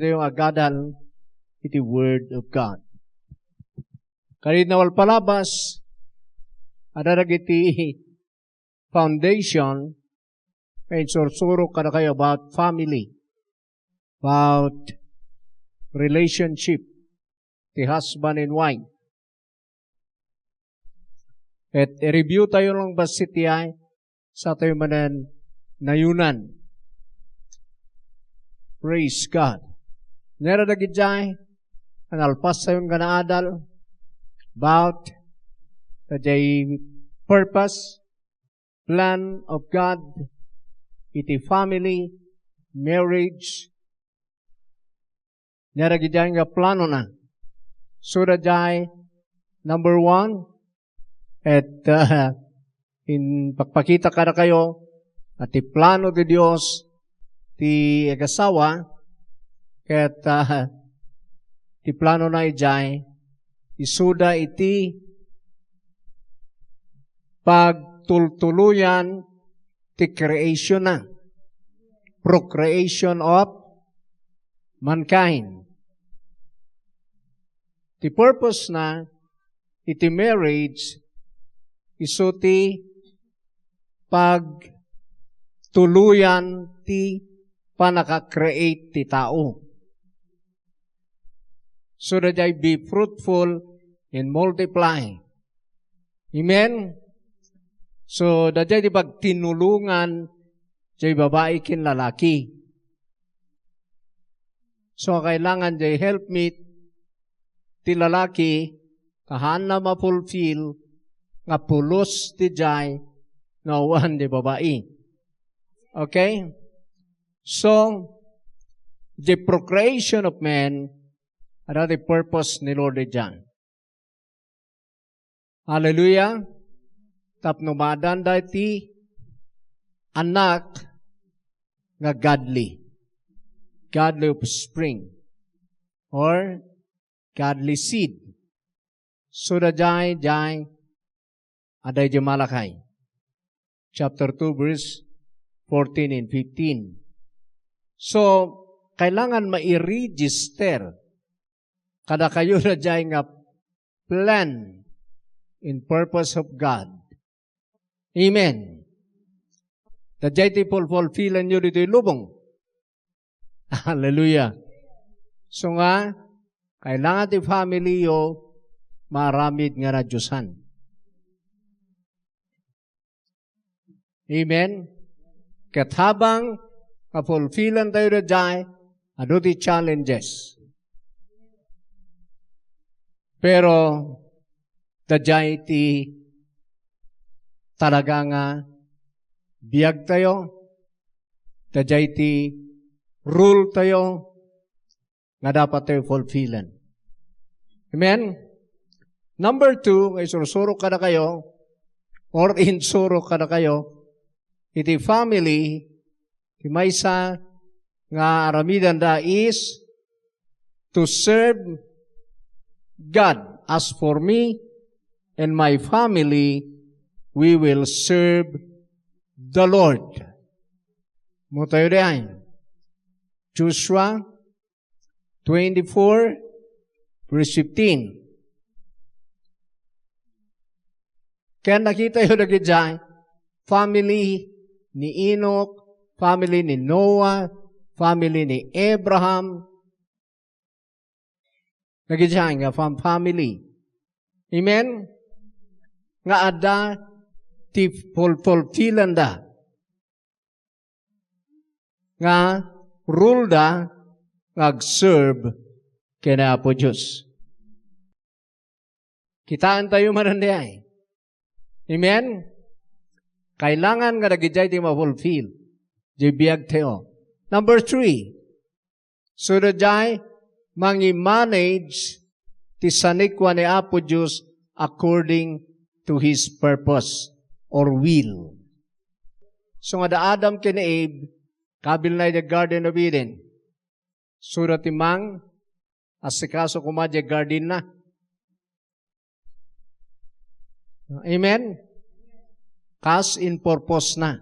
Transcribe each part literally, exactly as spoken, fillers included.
Tayo agadal iti Word of God. Kadin nga palabas, adda dagiti foundation nga insursuro kadakayo about family, about relationship, ti husband and wife. Ket i-review tayo lang bassit ti ay, sa tayo manen nayunan. Praise God. Nera dagiti ay, analpas tayo nga naadal about the purpose, plan of God, iti family, marriage, nera dagiti ay nga planona. So, daydiay, number one, et, uh, in pakpakita kadakayo, a ti plano ti Dios, ti agasawa, ket, uh, ti planona idiay, isuda iti pagtultuloyan ti creation na. Procreation of mankind. Ti purpose na iti marriage, isu ti pagtuluyan ti panaka-create ti tao. So that they be fruitful and multiply. Amen? So, daydiay ti pagtinulongan, diay babai ken lalaki. So, kailangan diay helpmeet ti lalaki, kahaanna ma-fulfill, nga pulos ti diay, nga awan diay babai. Okay? So, the procreation of man, adda ti purpose ni Lord diay. Hallelujah. Tapno maaddanda iti anak nga godly. Godly offspring. Or godly seed. So, daydiay, daydiay, adda iti Malachi. Chapter two, verse fourteen and fifteen. So, kailangan mai-register kadakayo daydiay nga plan and purpose of God. Amen. Daydiay ti fulfillanyo ditoy lubong. Hallelujah. So nga, kailangan ti family yo maaramid nga nadiosan. Amen? Ket habang mafulfillan tayo daydiay, adu ti challenges. Pero, daydiay ti talaga nga biag tayo, daydiay ti rule tayo, nga dapat tayo fulfillan. Amen? Number two, nga isursuro kadakayo, or insuro kadakayo, iti family, ti maysa nga aramidanda is to serve God. As for me and my family, we will serve the Lord. Mo tayo diay. Joshua twenty-four, verse fifteen. Ken nakitayo dagiti family ni Enoch, family ni Noah, family ni Abraham. Dagiti nga fam-, family. Amen? Nga adda ti ful-, fulfillanda. Nga ruleda nga agserve ken Apo Dios. Kitaentayo manen diay. Amen? Kailangan nga dagidiay ti mafulfill. Diay biagtayo. Number three, so, daydiay mangi-manage ti sanikua ni Apo Dios according to His purpose or will. So nga da Adam ken Eve, kabilna idiay Garden of Eden. So, da ti mang-asikaso koma diay gardenna. Amen? Kas in purpose na.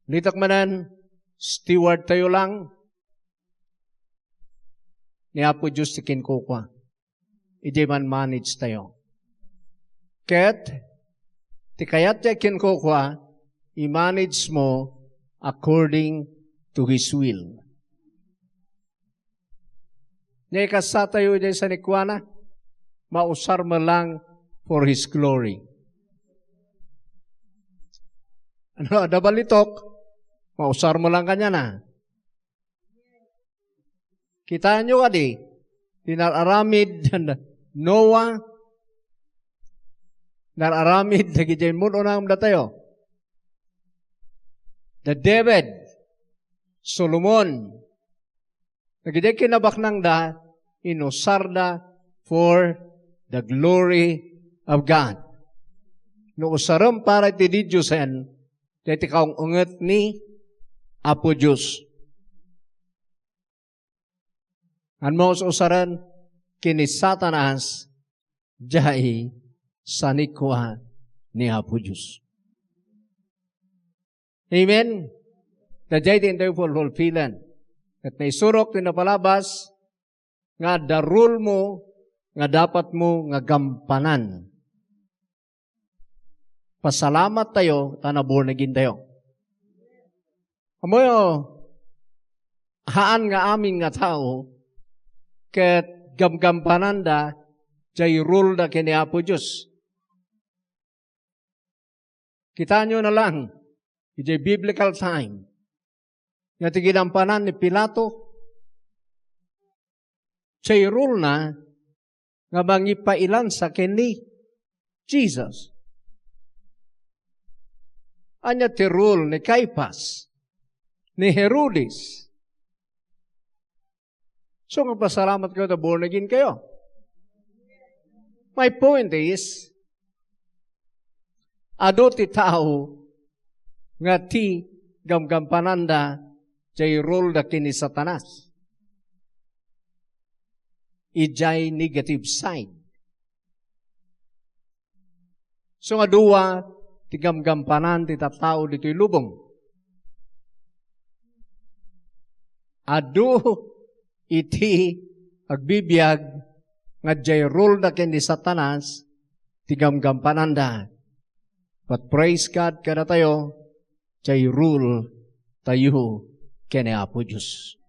Litak manen, steward tayo lang. ni Apo Dios ti kinkukua. Idiay man-manage tayo. Ket, ti kayat ti kinkukua, i-manage mo according to His will. Nia, ikasta tayo idiay sanikuana, mausar mo lang for His glory. Ano, adda balitok, mausar mo lang kaniana. Kitaenyo kadi, ti nar-aramid Noah, nar-aramid dagiti immun-unam datayo. Da David, Solomon, dagiti kinabaknangda, inusarda for the glory of God. No usarem para iti didiosen, daytoy kaung-unget ni Apo Dios. Ngem no us-usaren ken ni Satanas, diay sanikua ni Apo Dios. Amen? Daydiay ti intayo fulfillen. Ket naisurok ti napalabas nga adda rule mo nga dapat mo nga gampanan. Pasalamat tayo ta na-born again tayo. Ammoyo, haan nga amin nga tao ket gamgampananda jay rule da ken ni Apo Dios. Kitaenyo na lang, idiay biblical time, nga ti ginampanan ni Pilato, jay rule na nga mangipailansa ken ni Jesus. Ania ti rule ni Caiaphas, ni Herodes? So, agpasalamat kayo ta born again kayo. My point is, adu ti tao nga ti gamgampananda jay rule da ken ni Satanas. Idiay negative side. So nga dua ti gamgampanan ti tattao ditoy lubong. Adu iti agbibiag nga jay rule da ken ni Satanas ti gamgampananda. But praise God kadatayo, jay rule tayo ken ni Apo Dios.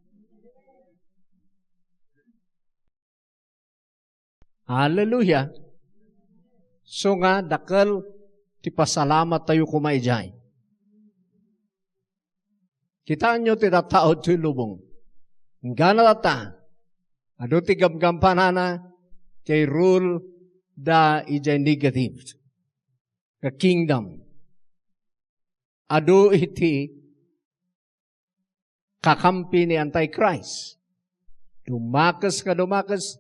Hallelujah! So nga, dakkel ti pasalamat tayo koma idiay. Kitaenyo ti tattao ti lubong. Inggana latta, adu ti gamgampanana, jay rule da idiay negative nga kingdom. Adu iti kakampi ni Antichrist. Dumakes nga dumakes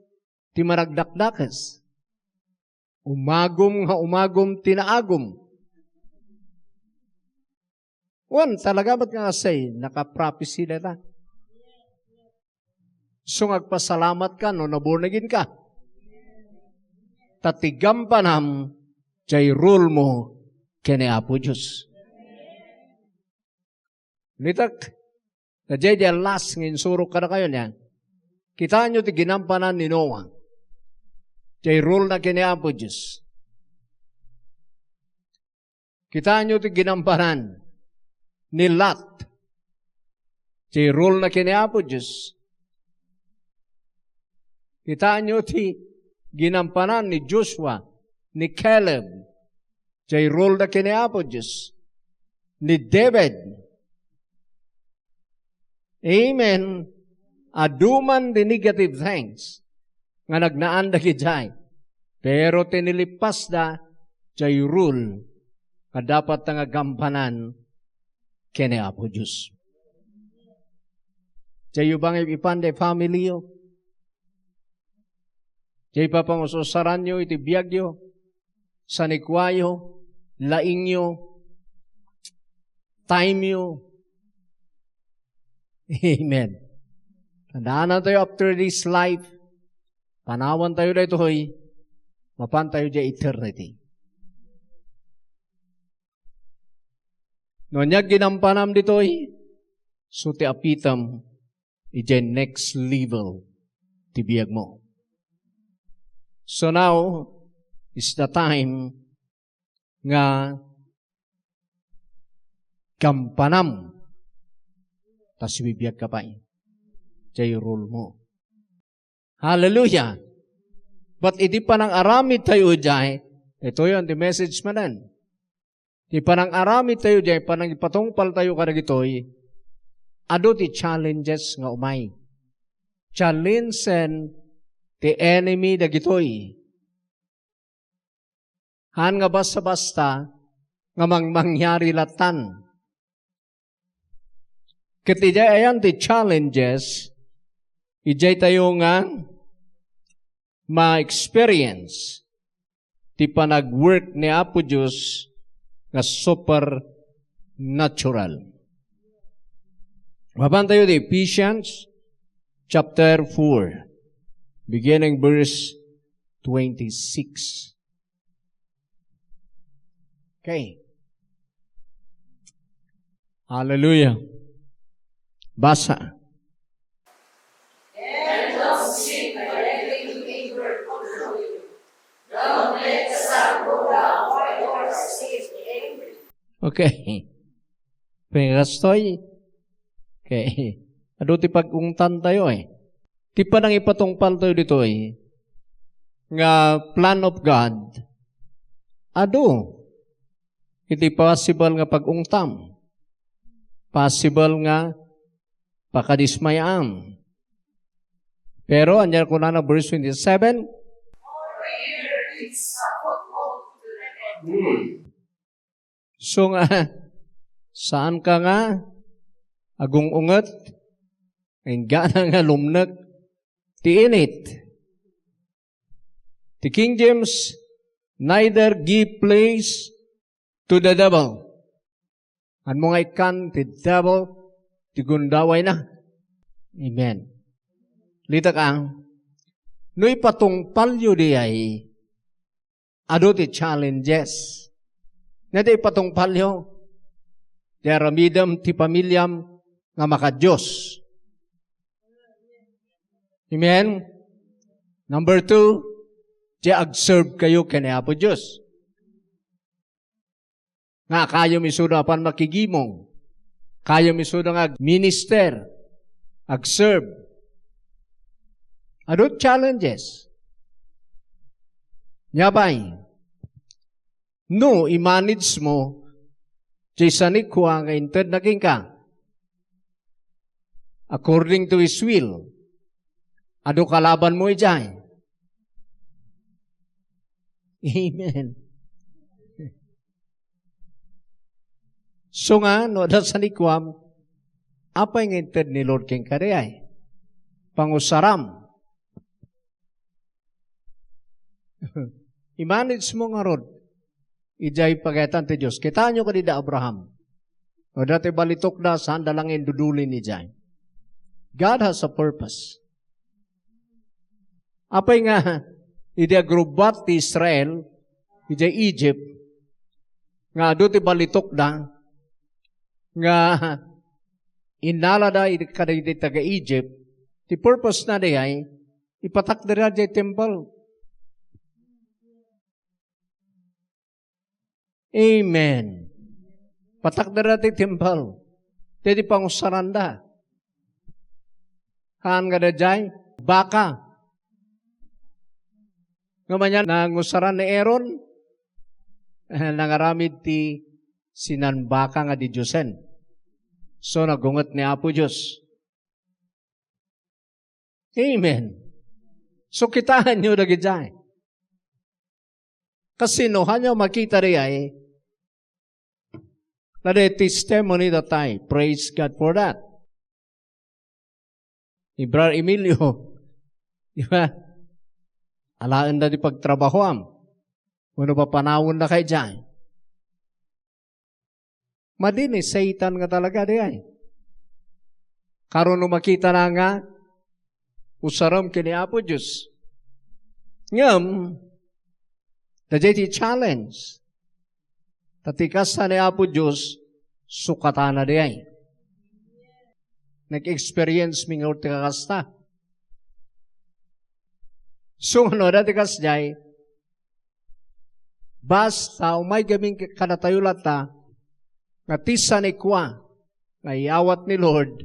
ti managdakdakes. Umagum nga umagum ti naagum. Wen, talaga met nga say, naka-prophecy dayta. So nga agpasalamat ka no na-born again ka. Ta ti gampanam, jay rule mo ken ni Apo Dios. Litek, ta jay di last nga insurok kadakayo niya. Kitaenyo ti ginampanan ni Noah. Jay rule na ken ni Apo Dios. Kitaenyo ti ginampanan ni Lot. Jay rule na ken ni Apo Dios. Kitaenyo ti ginampanan ni Joshua, ni Caleb. Jay rule da ken ni Apo Dios. Ni David. Amen. Adu man di negative things nga nagnaan dagidiay. Pero ti nilippasda, jay rule nga dapat ta nga gampanan ken ni Apo Dios. Jayyo bang ipan day family yo? Jay papangususaranyo iti biagyo, sanikuayo, laingyo, timeyo. Amen. Tandaan tayo after this life, panawan tayo daytoy, mapan tayo di eternity. No ania ginampanan ditoy, so ti apitem, idiay next level ti biagmo. So now is the time nga kampanam ta sibibiagka pay. Diay role mo. Hallelujah! But iti panang-aramid tayo idiay, ito yon, the message manen. Ti panang-aramid tayo diay, panangipatungpal tayo kadagitoy, adu ti challenges nga umay. Challengeen ti enemy dagitoy. Haan nga basta-basta nga mangmangyari lattan. Ket idiay ayan ti challenges, idiay tayo nga ma-experience ti panagwork ni Apo Dios nga supernatural. Mapan tayo ti Ephesians chapter four, beginning verse twenty-six. Okay. Hallelujah. Basa. And don't speak by every evil control you. Don't let the sun go down while you are still angry. Okay. Pagkastoy. Okay. Adu ti pag-ungtan tayo eh. Ti panangipatungpal tayo ditoy nga plan of God, adu iti possible nga pag-ungtam. Possible nga pakadismayam. Pero, ania kunana verse twenty-seven? So nga, saan ka nga agung-unget, inggana nga lumnek ti init. Ti King James, neither give place to the devil. Haan mo nga ikkan ti devil, ti gundawayna. Amen. Litak ang, no ipatungpalyo diay, adu ti challenges. Nga ti ipatungpalyo, ti aramidem ti pamiliam nga maka-Dios. Amen? Number two, ti agserve kayo ken ni Apo Dios. Nga kayam isuda apan makigimong. Kayam isuda nga agminister, agserve. Adu challenges. Nia pay, no i-manage mo, diay sanikua nga intedna kenka, according to His will, adu kalaban mo idiay. Amen. So nga, no adda sanikuam, apay nga inted ni Lord kenka diay? Pangusaram. I-manage mo ngarud idiay pagayatan ti Dios. Kitaenyo kadi da Abraham. No adda ti balitok da, saan da lang indudulin idiay. God has a purpose. Apay nga, idi agrubbuat ti Israel, idiay Egypt, nga adu ti balitok da, nga innala da idi, kadagiti taga-Egypt, ti purpose na diay, ipatakder da diay temple. Amen. Patakder da ti temple. Diay ti pangusaran da. Haan nga da diay, baka. Nga manya nangusaran ni Aaron, eh, nangaramid ti sinan baka nga didiosen. So, nagunget ni Apo Dios. Amen. So, kitaenyo dagidiay. Kasino, hanyo makita diay? That is testimony that time. Praise God for that. Ni Brother Emilio, di ba? Alaen da di pagtrabahoam. Wenno papanawon da kay diay. Madi ni Satan nga talaga diay. Karon no makita na nga, usarem ken ni Apo Dios. Ngem, daydiay ti challenge. Ta ti kasta ni Apo Dios, sukatana diay. Nag-experience mi nga ti kakasta. So, no adda ti kasdiay, basta umay gamin kadatayo latta, nga ti sanikua nga iawat ni Lord,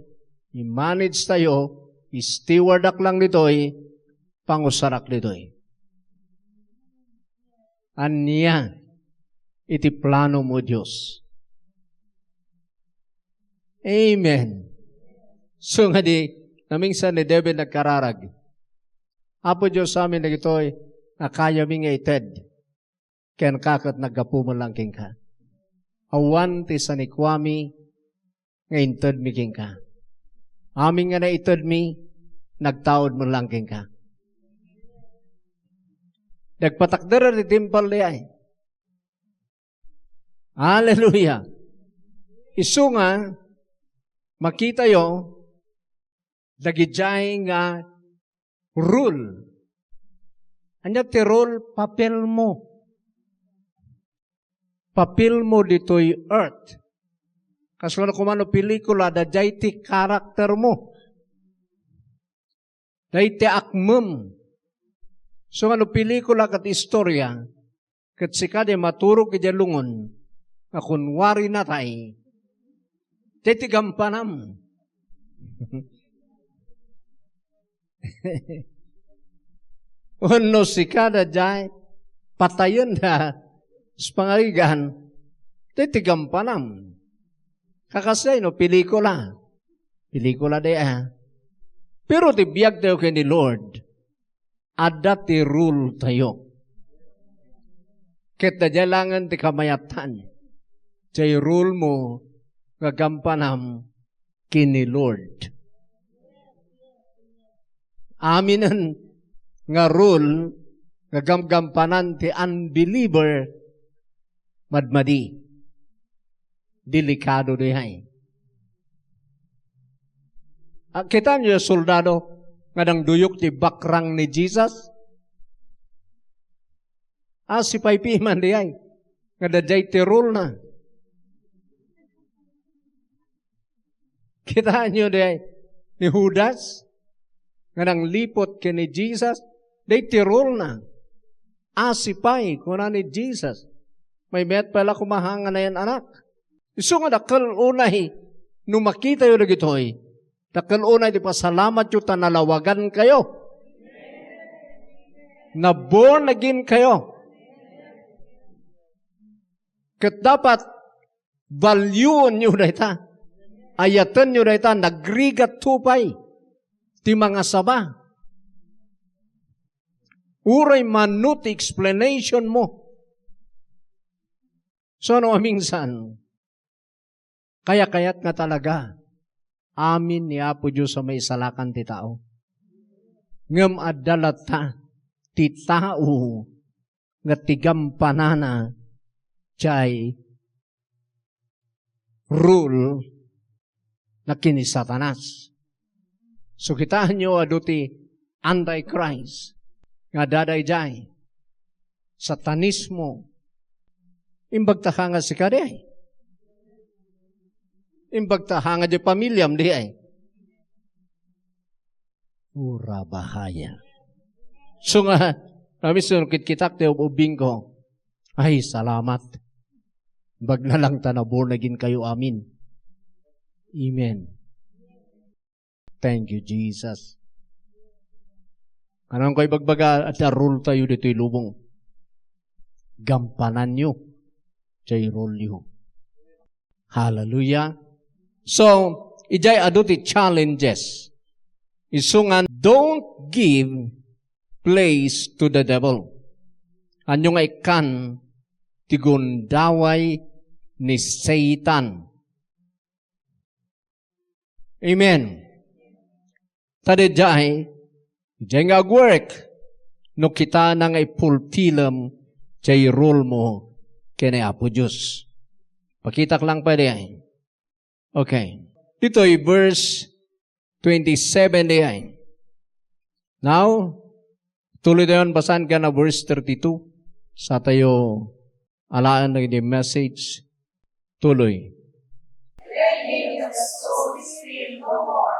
i-manage tayo, i-stewardak lang ditoy, pangusarak ditoy. Ania iti plano mo, Dios? Amen. So nga di, naminsan ni David nagkararag, "Apo Dios, amin dagitoy a kayami nga ited kenka ket naggapu met lang kenka. Awan ti sanikuami nga intedmi kenka. Amin nga naitedmi, nagtaud met lang kenka." Nagpatakder ti timpal diay. Hallelujah. Isu nga, makitayo, dagidiay nga rule. Ania ti rule? Papelmo. Papelmo ditoy earth. Kas wala kumano pelikula, daydiay ti karaktermo. Daydiay ti akmem. So, nga no pelikula ket istorya, ket sika di maturog idiay lungon, nga kunwari natay, daydiay ti gampanam. Wenno sika daydiay, patayenda, sa pangarigan, daydiay ti gampanam. Kakasdiay no pelikula. Pelikula di, ah. Pero ti biag tayo ken ni Lord, adda ti rule tayo. Ket daydiay laengen ti kamayatan. Diay rule mo nga gampanam ken ni Lord. Aminen nga rule nga gamgampanan ti unbeliever, madmadi. Delikado diay. Ah, kitaenyo a soldado nga nangduyok ti bakrang ni Jesus? Ah, sipaypay man diay. Nga daydiay ti rule na. Kitaenyo diay ni Judas nga nangliput ken ni Jesus, daydiay ti rule na. Asi pay, kuna ni Jesus. Maymayat pay la koma nga nayan-anak. Isu nga dakkel unay no makitayo dagitoy. Dakkel unay ti pasalamatyo ta nalawagan kayo. Na born again kayo. Ket dapat valuenyo dayta. Ayatenyo dayta, nagrigat to pay ti mangasaba. Uray mano ti explanation mo. So, no, minsan, kayat-kayat nga talaga, amin ni Apo Dios a maisalakan ti tao. Ngem adda latta ti tao nga ti gampanana diay rule na ken ni Satanas. So, kitaenyo, adu ti Antichrist nga adda daydiay. Satanismo. Imbagta ka nga sika diay. Imbagta ka nga diay pamilyam diay. Ura bahaya. So nga, kami sun kitkitak ti ub-ubbing ko. Ay, salamat. Bagna lang ta na born again kayo, amin. Amen. Thank you, Jesus. Anong ko ibagbaga? Adda rule tayo ditoy lubong. Gampananyo. Diay rule yo. Hallelujah. So, idiay adu ti challenges. Isu nga, don't give place to the devil. Ania nga ikkan ti gundaway ni Satan. Amen. Ta daydiay, diay nga agwork, no kitana nga ipulpilem diay rule mo ken ni Apo Dios. Pakitak lang pay diay. Okay. Ditoy verse twenty-seven diay. Now, tuloy tayo basaen ken verse thirty-two. Sa tayo alaen dagiti message. Tuloy. Let him that soweth his field no more,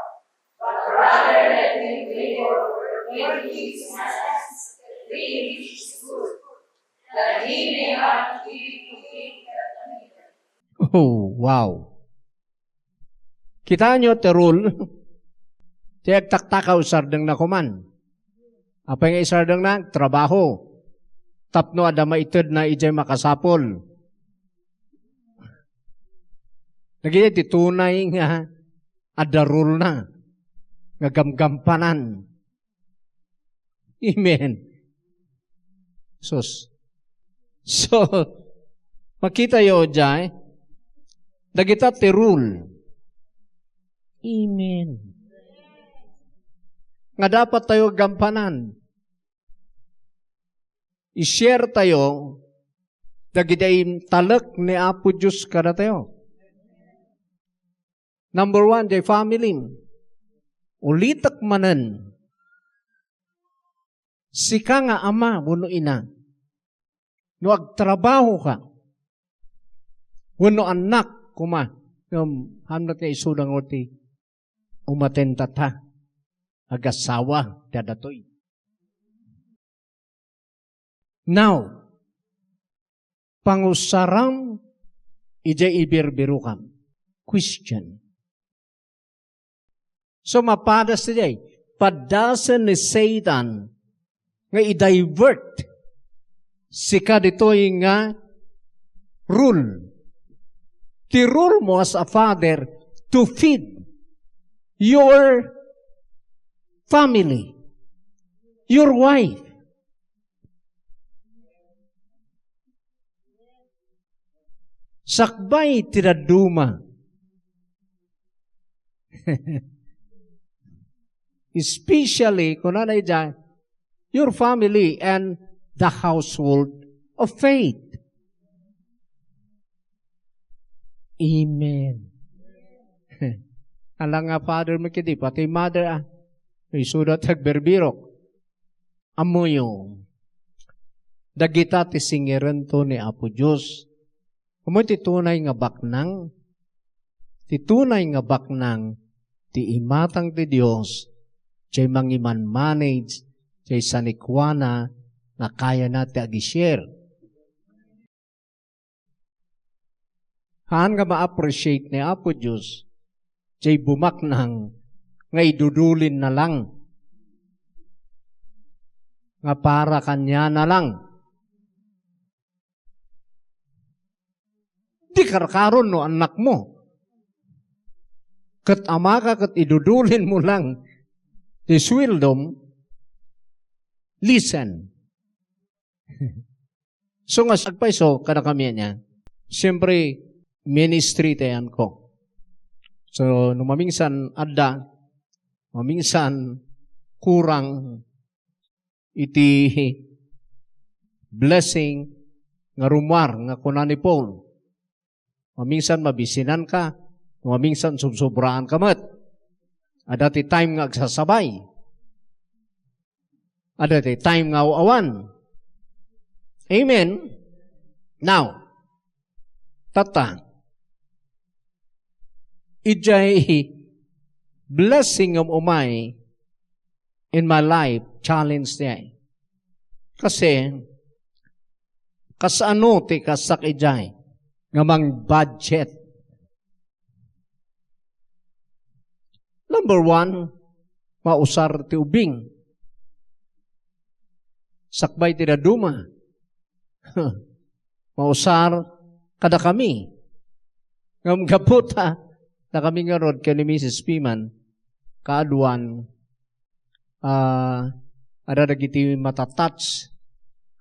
but rather let him labor for it with his hands, Oh, wow. Kitaenyo ti rule, ti agtaktaka, isardengna koman. Apay nga isardengna? Trabaho. Tapno adda maitedna idiay makasapul. Dagiti ti tunay nga adda rule na, nga gamgampanan. Amen. Sus. So, makitayo diay, dagita ti rule. Amen. Nga dapat tayo gampanan. I-share tayo dagiti intalek ni Apo Dios kadatayo. Number one, diay family. Ulitek manen. Sika nga ama wenno ina, no agtrabahoka, wenno annak koma, ngem hamnat nga isuda nga ti umaten ta ta, agasawa ti adatoy. Now, pangusaram idiay ibirbirokam. Question. So, mapadas idiay, paddasen ni Satan nga i-divert sika ditoy nga rule. Ti rule mo as a father to feed your family, your wife. Sakbay ti dadduma. Especially, kunana idiay, your family and the household of faith. Amen. Ala nga father mo kidi, pati mother, ah. Isuda ti agbirbirok. Ammoyo, dagita ti singirento ni Apo Dios. Ammoyo ti tunay nga baknang, ti tunay nga baknang ti imatang ti Dios, diay mangimanmanage, diay sanikuana nga kayana ti agi-share. Haan nga ma-appreciate ni Apo Dios, diay bumaknang nga idudulinna lang, nga para kaniana lang. Di karkaron no annakmo. Ket amaka ket idudulinmo lang ti sueldom, listen. So nga agpayso kadakami ania, siyempre, ministry ti ayanko. So, no mamingsan adda, mamingsan kurang iti blessing nga rummuar nga kuna ni Paul. Mamingsan mabisinanka, mamingsan subsobraanka met. Adda ti time nga agsasabay. Adda ti time nga aw-awan. Amen? Now, tatta, idiay blessing nga umay in my life, challenge diay. Kasi, kasano ti kasak idiay nga mang-budget? Number one, mausar ti ubing. Sakbay ti dadduma. Mausar kadakami. Ngem gapu ta, dakami ngarud ken ni Missus Piman, kaaduan, ah, adda dagiti matatouch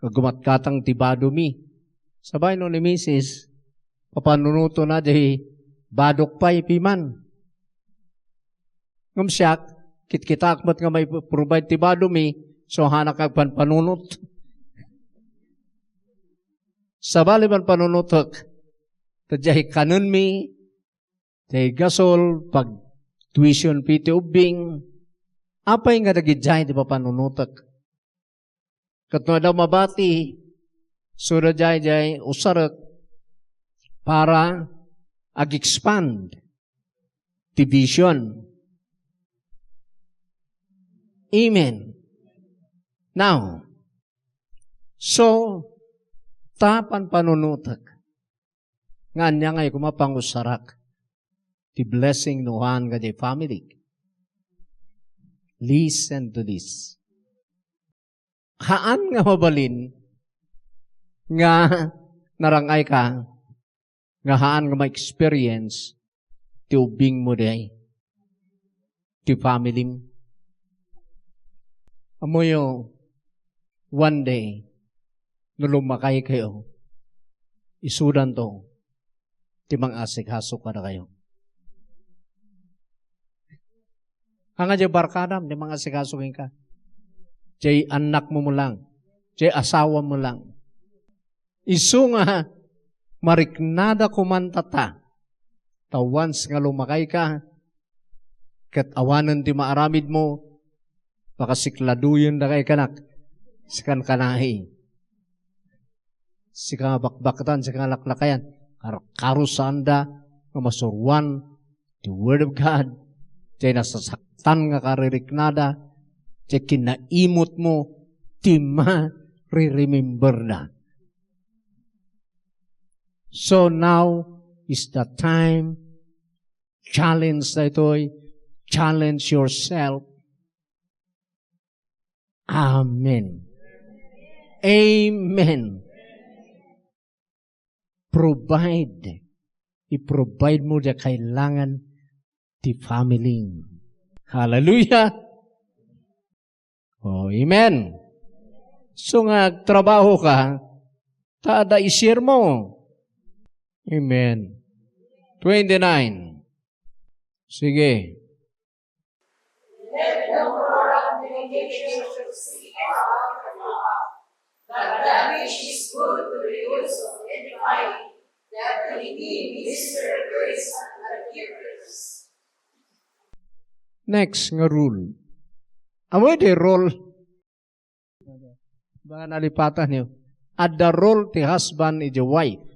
nga gumatgatang ti badomi. Sabay no ni Missus, papanunotona diay badok pay, Piman. Ngem siak, kitkitaak met nga mai-provide ti badomi, so haanak agpanpanunot. Sabali man panunotek, ta diay kanenmi, diay gasol, pag tuition fee ti ubbing, apay nga dagidiay ti papanunotek? Ket no adda mabati, sura diay, diay usarek para ag-expand ti vision. Amen. Now, So, ta panpanunotek nga ania ngay koma pangusarak ti blessing no haan nga di family. Listen to this. Haan nga mabalin nga narang-ayka nga haan nga ma-experience ti ubingmo diay, ti family. Ammoyo, one day, no lummakaykayo, isudanto ti mang-asikaso kadakayo. Ania diay barkadam ti mang-asikaso kenka? Diay annakmo lang, diay asawam lang. Isu nga mariknada komanta ta, ta once nga lummakayka, ket awanen ti maaramidmo, pakasikladuyenda kay kanak, sikan kanai. Sika nga bakbaktan, sika nga laklakayan, karkarusaanda nga masuroan ti Word of God, diay nasasaktan nga kaririknada, diay kinaimutmo ti ma-rememberda. So now is the time. Challenge daytoy. Challenge yourself. Amen. Amen. Provide. I-provide mo diay kailangan ti family. Hallelujah. Oh, amen. So nga agtrabaho ka, ta adda i-share mo. Amen. Twenty-nine. Sige. Let no corrupt communication proceed out of your mouth, but that which is good to the use of edifying, that it may minister grace unto the hearers. Next nga rule. Ammoyo diay rule. Baka nalipatan niyo. Adda role ti husband idiay wife.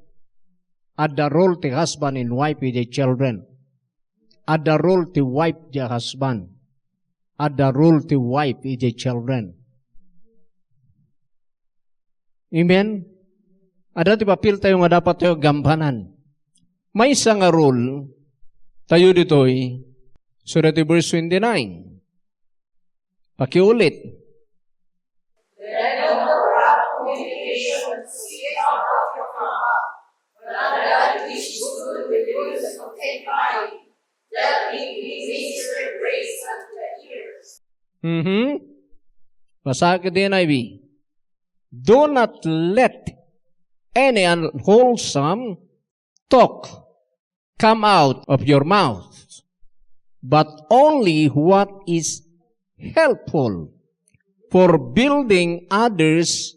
Adda role ti husband in wife idiay children. Adda role ti wife idiay husband. Adda role ti wife idiay children. Amen? Adda ti papeltayo nga dapat tayo gampanan. Maysa nga role tayo ditoy, so dati verse twenty-nine. Pakiulit. Let no corrupt communication proceed out of your mouth, but that which is good to the use of edifying, that it may minister grace unto the hearers. Mhm. Basaek ti N I V. Do not let any unwholesome talk come out of your mouth, but only what is helpful for building others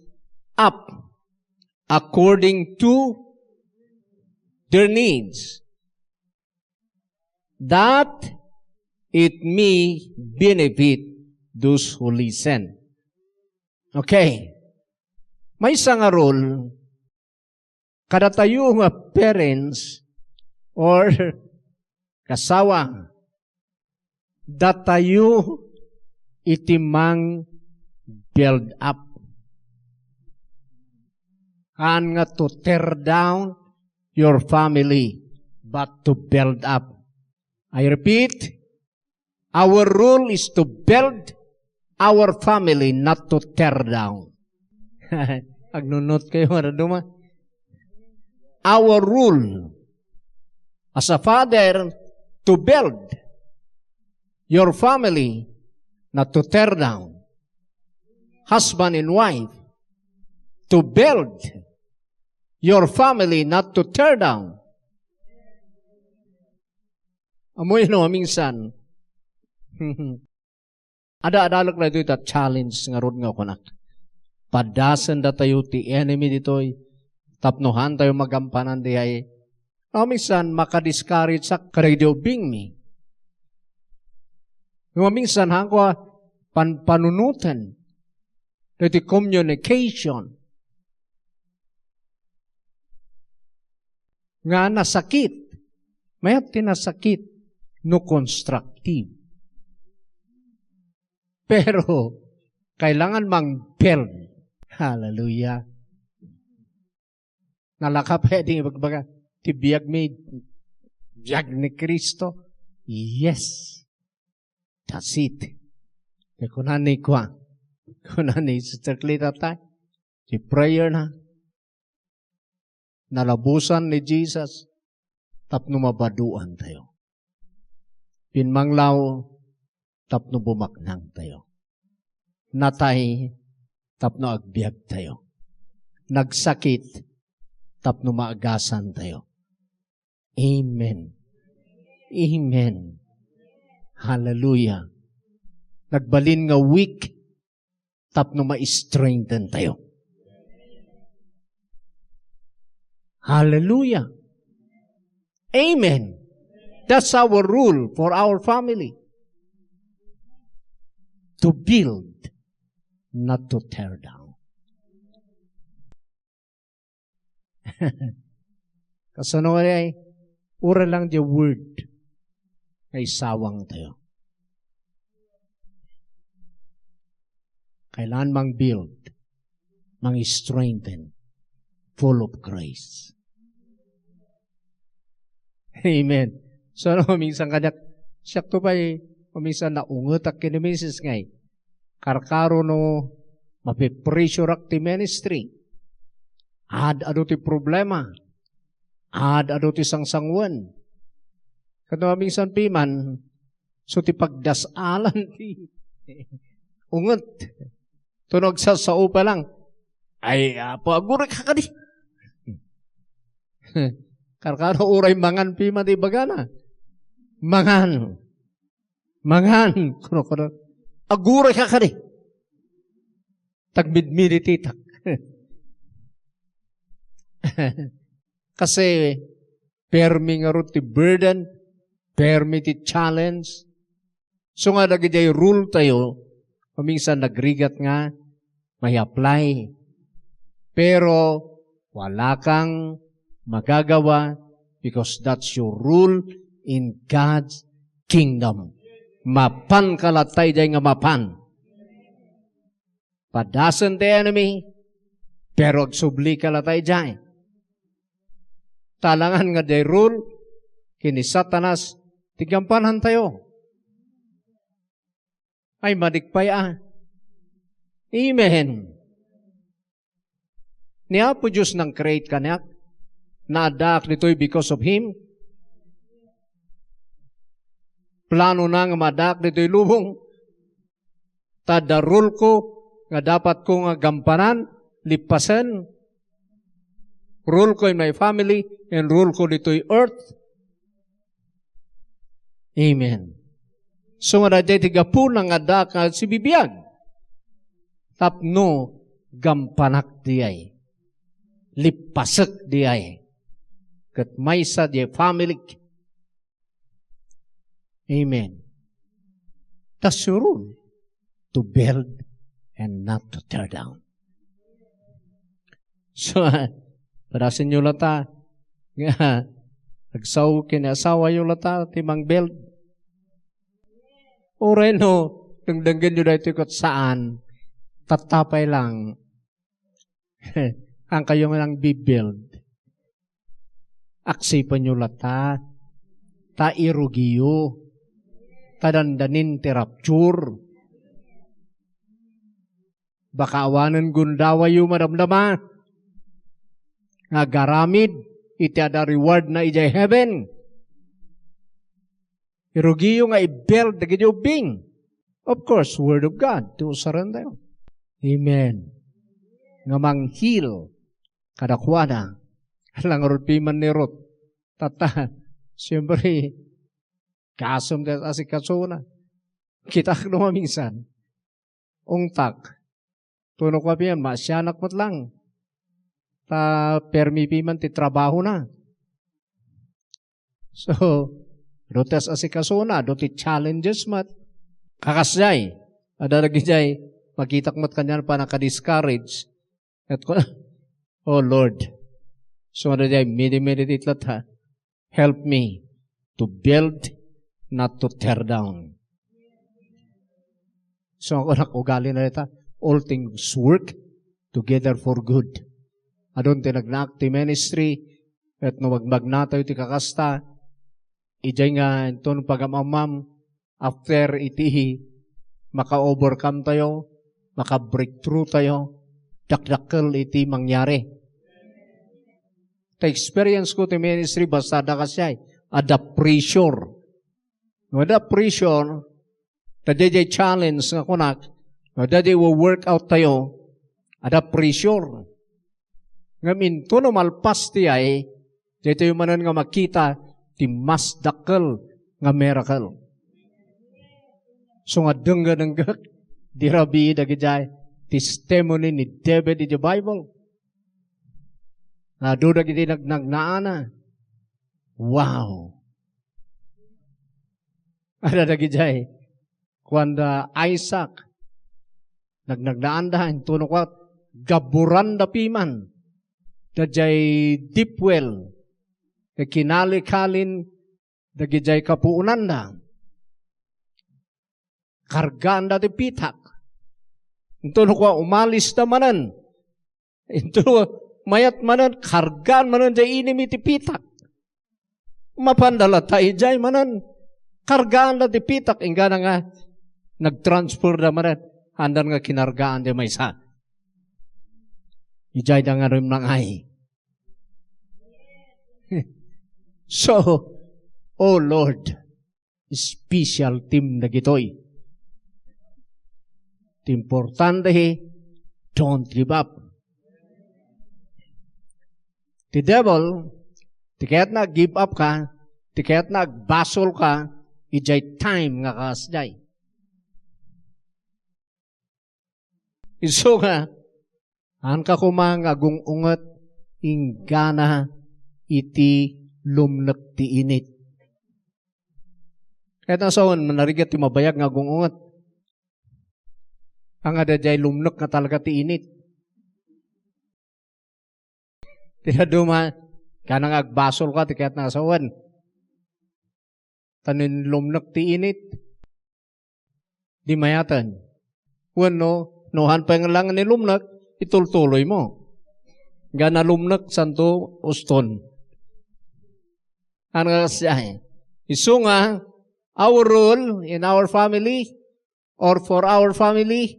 up according to their needs, that it may benefit those who listen. Okay. Maysa nga rule, kadatayo nga parents or kasawa, datayo iti mang-build up. Haan nga to tear down your family, but to build up. I repeat, our rule is to build our family, not to tear down. Agnunot kayo, maraduma. Our rule as a father to build your family, not to tear down. Husband and wife, to build your family, not to tear down. Ammoyo no, minsan, ada-adalek daytoy ta challenge ngarud nga kunak. Padasen datayo ti enemy ditoy, tapno haan tayo magampanan diay. Amin san, makadiscourage sak kadagiti ubingmi. Amin san, haanko a panpanunoten daytoy communication nga nasakit. Mayat ti nasakit no constructive. Pero, kailangan mang-build. Hallelujah. Nalaka pay di ibagbaga, "Ti biagmi, biag ni Cristo." Yes. That's it. Kaya kuna ni kua, kuna ni Sister Cleta ta, ti prayer na, nalabusan ni Jesus tapno mabaduan tayo. Pinmanglaw tapno bumaknang tayo. Natay tapno agbiag tayo. Nagsakit tapno maagasan tayo. Amen. Amen. Hallelujah. Nagbalin nga weak tapno ma-strengthen tayo. Hallelujah. Amen. That's our rule for our family. To build, not to tear down. Kasano nga ay, uray lang di word nga isawang tayo. Kailangan mang build, mang strengthen, full of grace. Amen. So, no, minsan kaniak, siak to pa'y, minsan naungetak ken ni misis ngay, karkaro no, mapipressureak ti ministry. Ad-adu ti problema. Ad-adu ti sangsangoen. Ket no, minsan piman, so ti pagdasalan ti unget. Tunog sa sao pa lang. Ay, Apo, aguray ka kadi. Karkaro uray mangan piman ti ibagana. Mangan. Mangan. Kuno, kuno. Aguray ka kadi. Tagmidmidititak. Kasi, permi ngarud ti burden, permi ti challenge. So nga, dagidiay rule tayo, paminsan nagrigat nga may apply. Pero, wala kang magagawa because that's your rule in God's kingdom. Mapan ka latta idiay nga mapan. Padasen ti enemy, pero agsubli ka latta idiay. Talangan nga diay rule, ken ni Satanas, ti gampanan tayo. Ay, madik pay, ah. Amen. Ni Apo Dios nang create kaniak, naaddaak ditoy because of Him. Plano na nga maaddaak ditoy lubong. Ta adda rule ko nga dapat ko nga gampanan, lippasen. Rule ko in my family, and rule ko ditoy earth. Amen. So, nga daydiay ti gapuna nga addaak nga sibibiag. Tapno gampanak diay. Lippasek diay. Ket maysa diay family. Amen. That's your rule. To build and not to tear down. So, padasenyo latta, nga, agsao ken ni asawayo latta, ti mang-build. Uray no, dengdenggenyo daytoy ket saan, tattapay lang. Ang kayo nga nang bibuild. Aksipenyo latta, ta irugiyo, ta dandanin ti rapture. Baka awanen gundawayo madamdama nga agaramid iti adda reward na idiay heaven. Irugiyo nga i-build dagiti ubbing. Of course, Word of God, ti usaren tayo. Amen. Nga mang-heal kadakuada. Ala ngarud piman ni Ruth. Tatta, siyempre, kasem ti asikasona. Kitak no maminsan. Ungtak. Tuno ko apian, maasianak met lang. Ta permi piman ti trabahona. So, adu ti as-asikasona, adu ti challenges met. Kakasdiay, adda dagidiay, makitak met kanian pannaka-discourage. Ket ko, "Oh Lord." So, adda diay, midi-meditate latta. Help me to build, not to tear down. So, ako nak ugali na dita, all things work together for good. Adun ti nagnaak ti ministry, ket no magmagnatayo ti kakasta, idiay nga inton pagam-ammam, after iti maka-overcome tayo, maka-breakthrough tayo, dakdakkel iti mangyari. Ta experience ko ti ministry, basta adda kasiay, adda pressure. No adda pressure, ta daydiay challenge nga kunak, no adda di workout tayo, adda pressure. Ngem intono malpas ti ay, daytoy manen nga makita ti mas dakkel nga miracle. So nga denggenenggek, di rabii dagidiay testimony ni David iti Bible. Nga adu dagiti nagnagnaana. Wow! Ada dagidiay, kuanda Isaac, nagnagnaanda, intono kua, gabburanda piman, daydiay deep well, nga kinalikalin, dagidiay kapuonanda. Kargaanda ti pitak. Intono kua, umalis da manen. Intono, mayat manen, kargaan manen, daydiay inimi ti pitak. Mapanda la ta idiay manen, kargaanda ti pitak, inggana nga nagtransfer da manen, haandan nga kinargaan ti maysa. Idiay da nga rimnangay. So, oh Lord, special team dagitoy. Ti importante, don't give up. Ti devil, ti kayatna ag-give up ka, ti kayatna agbasol ka, idiay time nga kasdiay. Isu nga, haanka koma nga agung-unget inggana iti lumnek ti init. Kayatna sawen, manarigat ti mabayag nga agung-unget. Nga daydiay lumnek nga talaga ti init. Ti dadduma, kana nga agbasol ka, ti kayatna sawen. Ta no inlumnek ti init, di mayaten. Wenno, no han pay nga lang ni lumnek, itultuloy mo. Nga nalumnek, santo uston. Ano nga siya eh? Isu nga, our rule in our family, or for our family,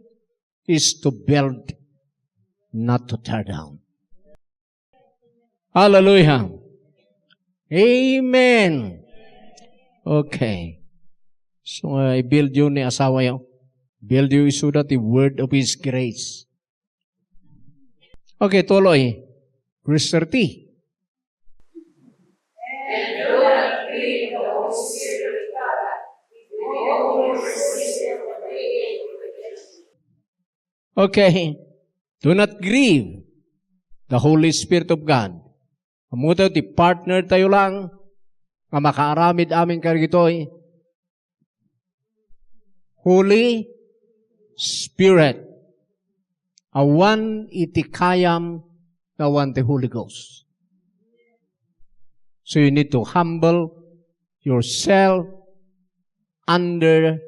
is to build, not to tear down. Hallelujah. Amen. Okay. So, uh, i-build you ni asawa yo. Build you isuda ti word of His grace. Okay, tuloy. Verse thirty. Okay. Do not grieve the Holy Spirit of God. Ammotayo ti partner tayo lang nga makaaramid amin kadagitoy. Holy Spirit. Awan iti kayam nga awan ti Holy Ghost. So you need to humble yourself under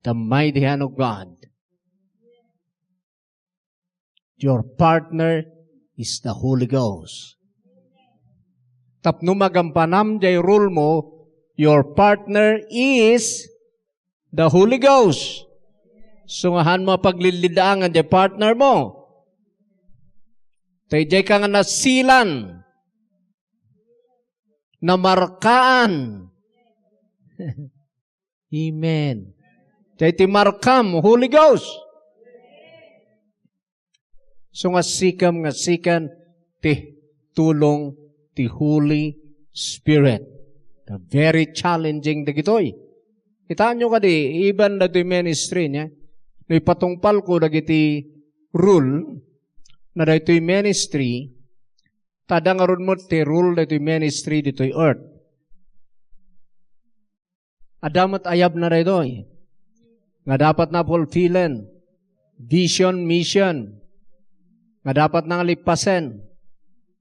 the mighty hand of God. Your partner is the Holy Ghost. Tapno magampanam jay role mo, your partner is the Holy Ghost. So nga han mo paglillidangan jay partner mo. Tay jay ka nga nasilan, namarkaan. Amen. Jay ti markam, Holy Ghost. So nga sikam nga sikan ti tulong ti Holy Spirit. The very challenging dagitoy. Kitaenyo kadi, even dagitoy ministry niya. No ipatungpalko dagiti rule na dagitoy ministry, ta adda ngarud met ti rule dagitoy ministry ditoy earth. Adda met ayabna daytoy nga dapat na fulfillen. Vision, mission nga dapat na nga lippasen.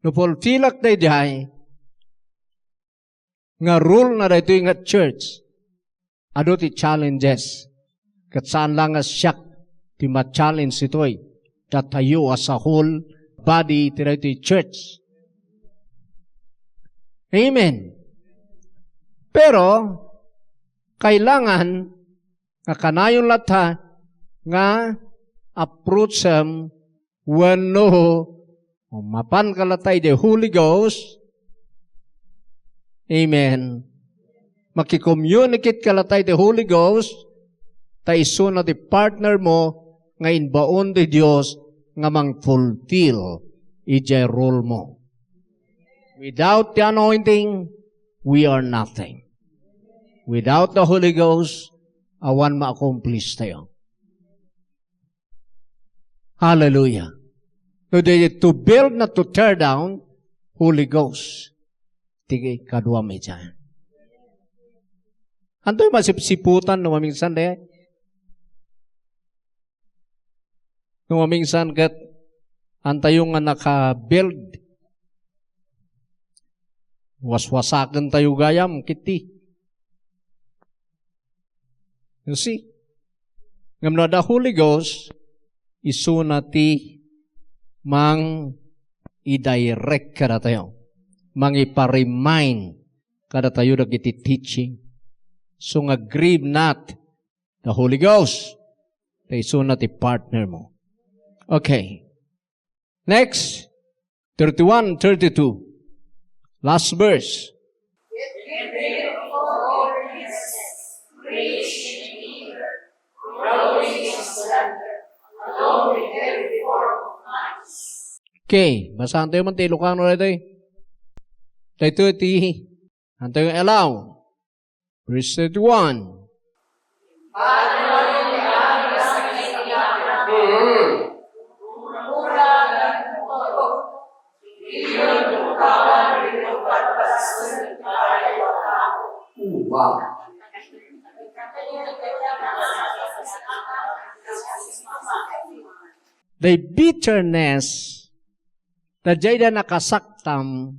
No fulfillak daydiay nga rule na daytoy nga church, adu ti challenges. Ket saan lang nga siak ti ma-challenge itoy. datayo as a whole body ti daytoy church. Amen. Pero, kailangan nga kanayon latta nga approachem wenno mapanka latta iti Holy Ghost. Amen. Makicommunicate ka latta iti Holy Ghost, ta isuna ti partner mo nga imbaon ti Dios nga mangfulfill idiay role mo. Without the anointing, we are nothing. Without the Holy Ghost, awan ma-accomplish tayo. Hallelujah. Today, to build, not to tear down, Holy Ghost. Ti kaduam iti. Antoy masipsiputan no maminsan, de? No maminsan ket, antayo nga naka-build. Waswasaken tayo gayam, kiti. You see? Ngem no adda Holy Ghost, isuna ti mang-i-direct kadatayo, mangipa-remind kadatayo dagiti teaching. So nga grieve not the Holy Ghost. Ta isuna ti partner mo. Okay. Next, thirty-one, thirty-two. Last verse. Okay, basahan tayo man ti Ilocano daytoy. Daytoy ti, antayo nga allow. Verse thirty-one. Wow. The bitterness, ta dayta nakasaktam,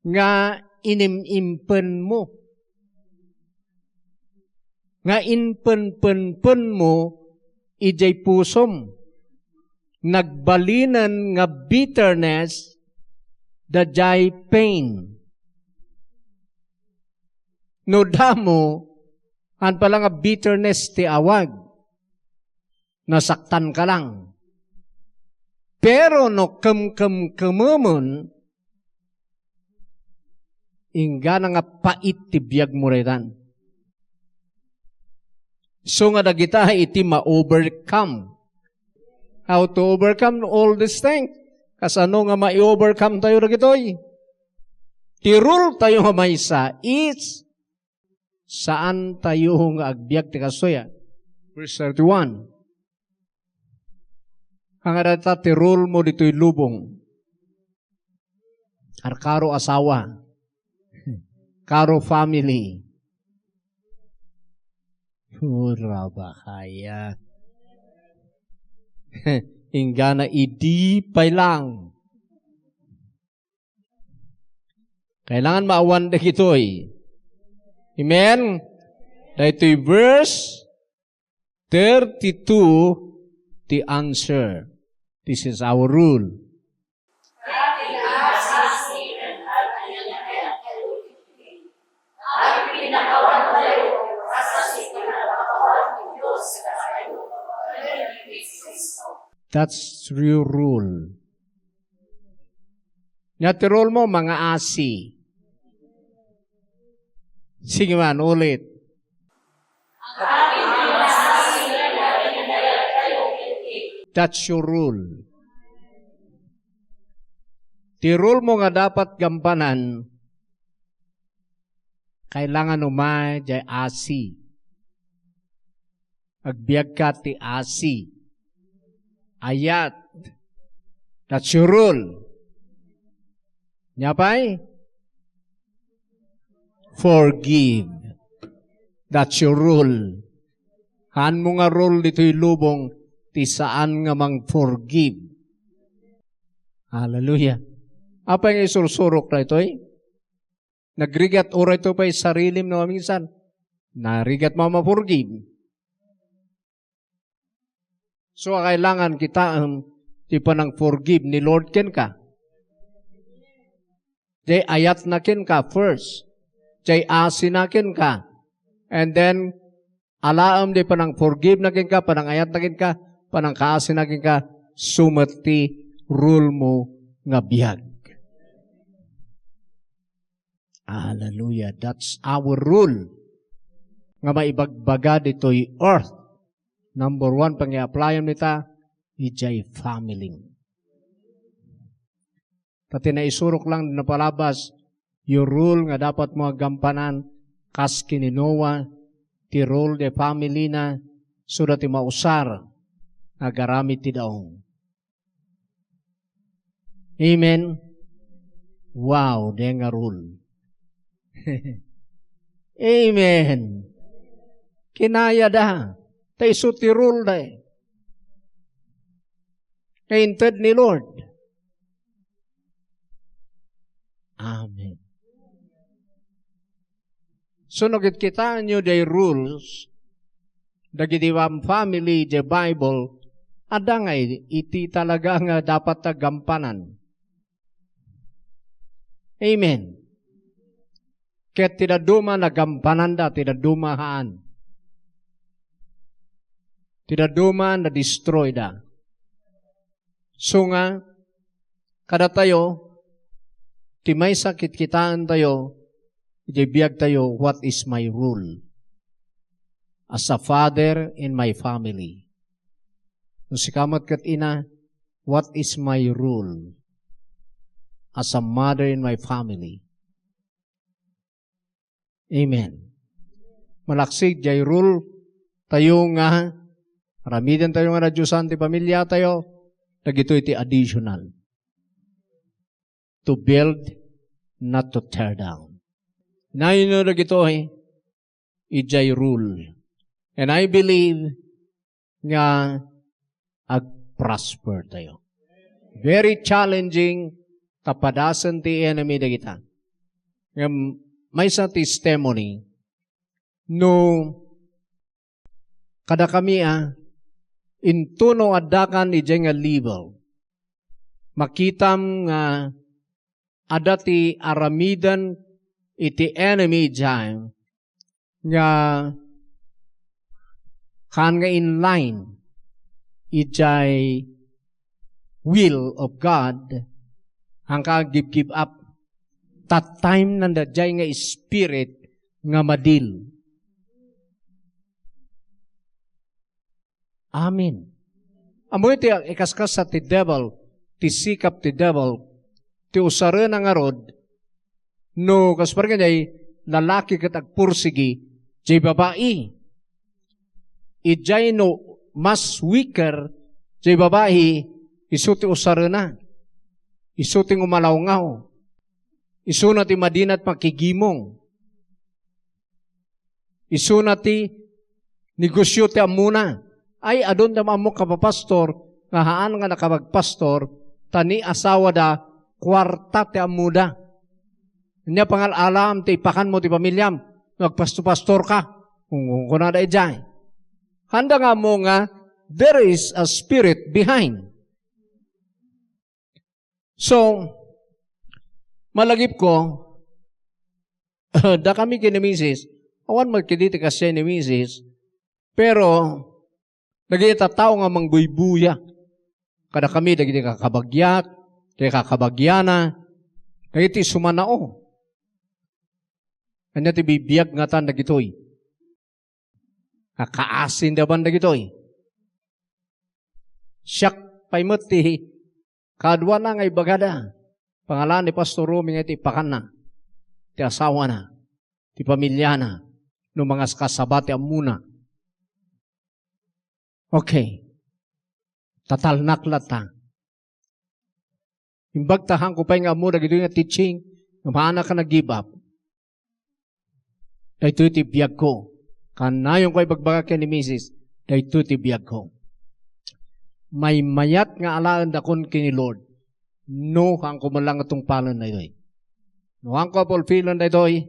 nga inim-impenmo, nga impenpenpenmo idiay pusom. Nagbalinen nga bitterness, daydiay pain. No damo, an pala nga bitterness ti awag. Nasaktan ka lang. Pero no kemkemkememen, inggana nga pait ti biag mo daytan. So nga dagita iti ma-overcome. How to overcome all these things? Kasano nga ma-overcome tayo dagitoy? Ti rule tayo nga maysa is saan tayo nga agbiag ti kastoy, a? Verse thirty-one. Nga dayta ti role mo ditoy lubong. Ar-, karo asawa. Karo family. Hura bakaya. Inggana idi pay lang. Kailangan maawan dagitoy. Amen? Daytoy verse thirty-two, the answer. This is our rule. That's your rule. Nya ti role mo, mangaasi. Sige man, ulit. That's your rule. Ti role mo nga dapat gampanan, kailangan umay jay asi. Agbiagka ti asi. Ayat. That's your rule. Nya pay? Forgive. That's your rule. Haan mo nga rule ditoy lubong ti saan nga mang-forgive. Hallelujah. Apay nga isursurok daytoy? Nagrigat uray to pay sarilim no maminsan. Narigat mo ma-forgive. So, kailangan kitaem ti panang-forgive ni Lord kenka. Jay ayatna kenka first. Jay asina kenka. And then, alaem di panang-forgive na kenka, panang-ayat na kenka, panangkaasi na kenka, sumet ti rule mo nga biag. Hallelujah. That's our rule nga maibagbaga ditoy earth. Number one, pangi-applyan dita, ijay family. Ta ti naisurok lang napalabas, your rule nga dapat mo agampanan kas kini Noah, ti rule de family na, so da ti mausar nga agaramid ti daong. Amen. Wow, de nga rule. Amen. Kinaya da. Ta isu ti rule da eh. Nga inted ni Lord. Amen. So, no kitkitaenyo day rules, dagiti fam-, family, the Bible, adda nga i-, iti talaga nga dapat ta gampanan. Amen. Ket ti dadduma nagampananda, ti dadduma haan. Ti dadduma nadestroyda. So nga, kadatayo, ti maysa kitkitaentayo, iti biagtayo, what is my role as a father in my family? No sika met ket ina, what is my role as a mother in my family? Amen. Malaksid, jay rule tayo nga, aramiden tayo nga nadiosan ti pamilya tayo, dagitoy ti additional. To build, not to tear down. Nayno dagitoy, ijay rule. And I believe nga agprosper tayo. Very challenging, kapadasen ti enemy dagita. Ngem maysa testimony, no kadakami a, intono addakan idiay nga level, makitam nga adda ti aramiden iti enemy idiay nga haan nga in line idiay will of God, haan ka give, give up. That time nanda jay nga spirit nga madil. Amen. Ammo iti ikaskasa ti devil, ti sikap ti devil, ti usarena ngarud, no, kas parang jay lalaki ket agpursigi, jay babai. Ijay no mas weaker, jay babai, isu ti usarena. Isu ti ngumalawngaw. Isuna ti madinat makigimong. Isuna ti negosyo ti ammona. Ay, adun ti ammo kapapastor, nga haan nga nakapagpastor, ta ni asawada, kuarta ti ammoda. Ania pangal-alam ti ipakanmo ti pamiliam, no agpasto-pastor ka? Kung, kung kunada ijay. Handa nga ammo nga, there is a spirit behind. So, malagip ko, dakami ken ni misis, awan man kadi ti kasiay ni misis, pero dagiti tattao nga mangbuybuya kadakami, dagiti kakabagiak, dagiti kakabagiana, dagiti sumanao. Ania ti bibiag ngatan dagitoy? Kakaasin da ban dagitoy. Siak pay met ti kaduana nga ibagada. Pangalan ni Pastor Romy nga iti ipakanna, ti asawana, ti pamiliana, no mangaskasaba ti ammona. Okay. Tatalnak latta. Imbag ta haanko pay nga ammo dagitoy nga teaching, nga maana ka nag-give up. Daytoy ti biagko. Kanayonko ibagbaga ken ni misis, daytoy ti biagko. Maymayat nga alaen dakon ken ni Lord. No, haanko man lang nga tungpalen daytoy. No, haanko a fulfillen daytoy,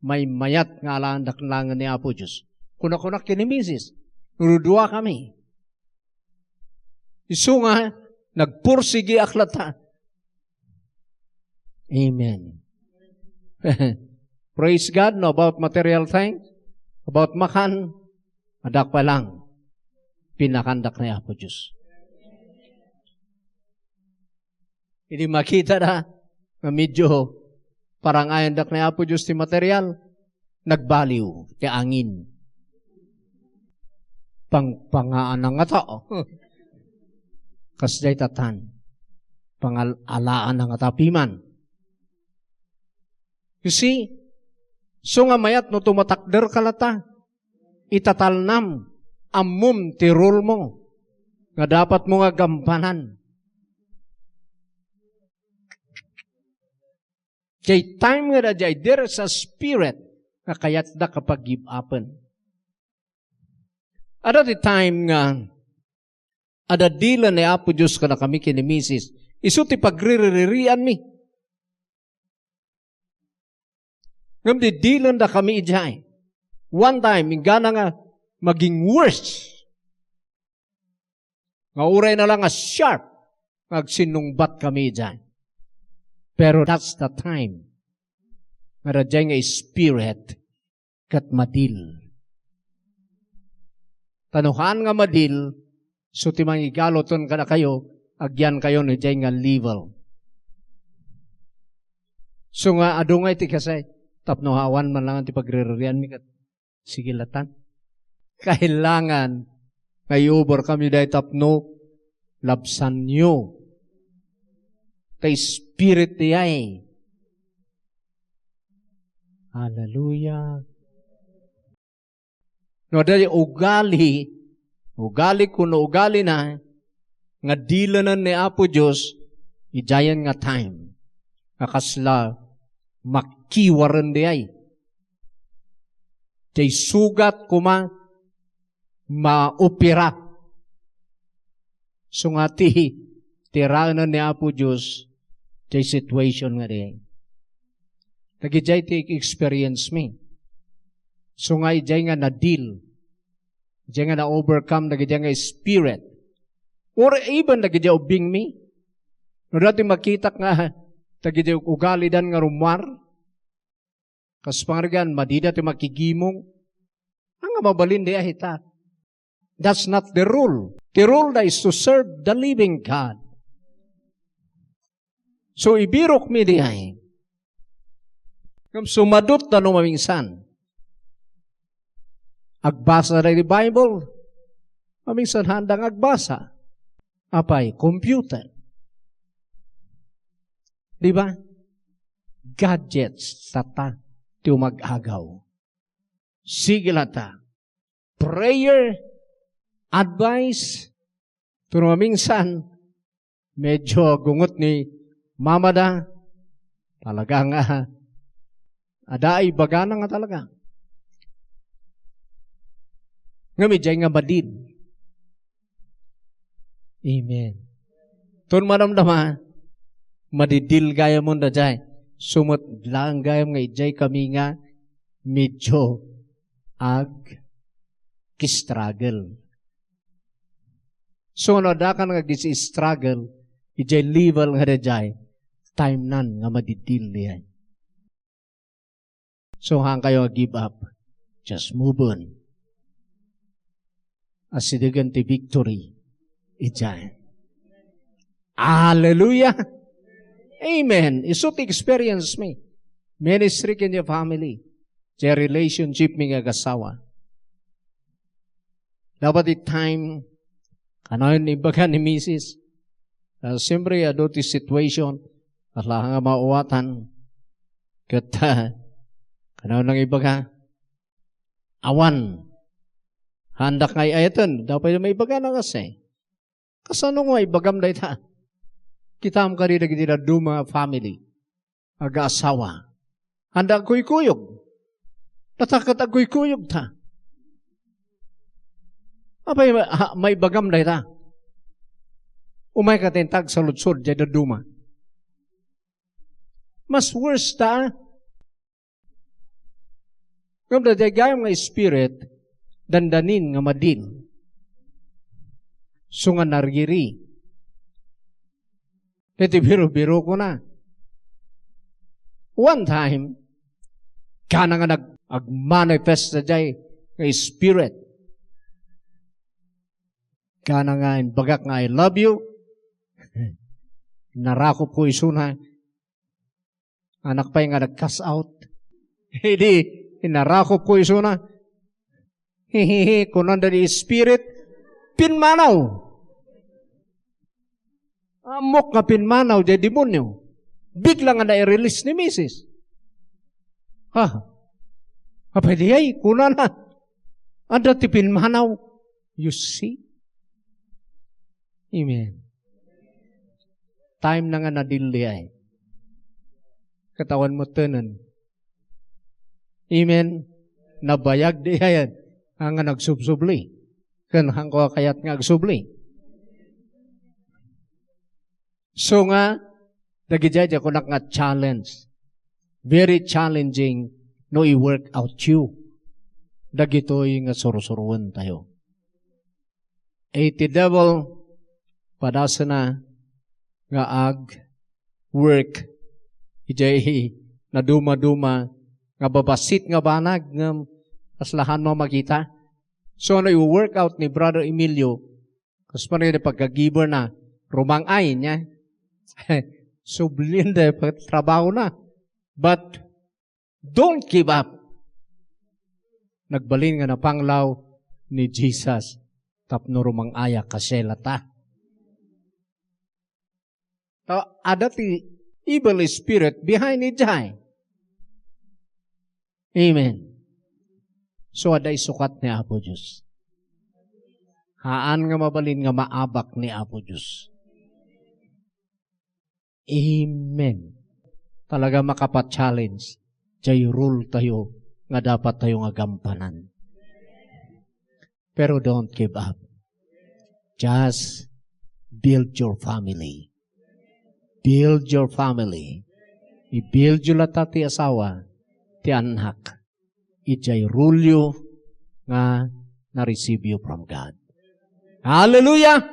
maymayat nga alaen dakon langen ni Apo Dios. Kuna-kunak ken ni misis, no dudua kami. Isu nga, nagpursigiak latta. Amen. Praise God, no, about material things, about makan, adak pa lang, pinakandak ni Apo Diyos. Idi makita da, nga medyo parangayandak ni Apo Diyos ti material, nagbaliw ti angin. Pangpangaana nga tao. Kasdiay tatan. Pangal-alaana nga tao piman. You see? So nga mayat no tumatakder ka lata, itatalnam, ammom ti role mo nga dapat mo nga gampanan. Jay time nga da jay, there is a spirit nga kayatda kapag-give upen. Ada ti time nga ada dilen ni Apo Diyos kadakami ken ni misis. Isu ti pagriririanmi. Ngem didilendakami idiay. One time, inggana nga maging worse. Nga uray na lang nga sharp, nga agsinnungbat kami idiay. Pero that's the time nga radiay nga spirit ket madil. Ta no haan nga madil, so ti mangigaluton kadakayo, agyankayon idiay nga level. So nga, adu nga iti kasay, tapno awan man lang ti pagriririanmi ket sige latan. Kailangan nga i-overcome yu dayta tapno labsanyo. Ta spirit diay. Hallelujah. No, dayta ugali, ugali kuno ugalina, nga dilenen ni Apo Diyos, idiayen nga time, nga kasla makiwaren diay. Diay sugat koma maopera. So nga ti, ti raenan ni Apo Diyos, diay situation nga diay. Dagidiay ti experience mi. So nga idiay nga nadil, idiay nga na-overcome, dagidiay nga spirit. Or even dagidiay ubing mi. No dayta makitak nga, dagidiay ugalidan nga rummuar, kas pangarigan, madida ti makigimong. Anga mabalin diay ta? That's not the rule. The rule da is to serve the living God. So, ibirok mi diay. Ngem sumadut da no mamingsan. Agbasa da iti Bible. Mamingsan haanda nga agbasa. Apay, computer. Di ba? Gadgets, tata, ti umag-agaw. Sige lata. Prayer, advice, pero mamingsan, medyo gungot ni mamada, talaga nga, ada ay bagana nga talaga. Ngem idiay nga madil. Amen. Ton manamnama, madidil gayam mo na jay. Sumut lang gayam nga idiay kami nga medyo ag-struggle. So, no, adda kan nga ag-struggle, idiay level nga daydiay, time nan nga madidil diay. So, haan kayo give up. Just move on. Asidegen ti victory. Idiay. Hallelujah! Amen. Isu ti experience mi. Ministry ken your family. Ti relationship mi nga agasawa. Dapat it time, kanayon ibaga ni misis. Ah, siyempre, adu ti situation. Ala nga mauwatan. Ket, ah, kanayon nang ibaga. Awan. Haandak nga ay-ayaten. Dapat maibaga na kasi. Kasano nga ibagam dayta? Kitam kadi dagiti dadduma a family, aga-asawa. Anda agkuykuyog. Data ket agkuykuyog ta. Apay ma-, ha-, maibagam dayta? Umay ka ti agsaludsod diay dadduma. Mas worse ta, ah. Ngem daydiay gayam nga spirit, dandanin nga madil. Isu nga nariri. Iti biro-birokona. One time, kana nga nag-, agmanifest sadiay nga spirit. Kana nga imbagak nga, "I love you." Narakopko isuna. Anak pay nga nag-cast out. Idi, inarakopko isuna. "Hehehe," kunana ti spirit, "pimmanaw." Ammok nga pimmanaw diay demonio. Bigla nga nai-release ni misis. Ha? Apay diay, kunana. Adda ti pimmanaw. You see? Amen. Time na nga nadilliay. Ket awan metten. Amen. Nabayag diay a nga nagsubsubli. Ken haanko a kayat nga agsubli. So nga, dagidiay, diay kunak nga challenge. Very challenging no i-work out you. Dagitoy nga sursuroentayo. Iti devil, padasena nga ag-work idiay nadumaduma nga babassit nga banag ngem kasla haanmo a makita. So, no i-work out ni Brother Emilio, kas pay iti pagka-giver na, rumang-ay niya. Sublin da pagtrabaho na. But don't give up. Nagbalin nga napanglaw ni Jesus tapno rumang-ayak a siya latta. Ta adda ti evil spirit behind idiay. Amen. So, adda isukat ni Apo Dios. Haan nga mabalin nga maabak ni Apo Dios. Amen. Talaga makapa-challenge. Diay rule tayo nga dapat tayo nga gampanan. Pero don't give up. Just build your family. Build your family. I-build yo latta ti asawa, ti annak. Idiay rule yo nga na-receive yo from God. Hallelujah!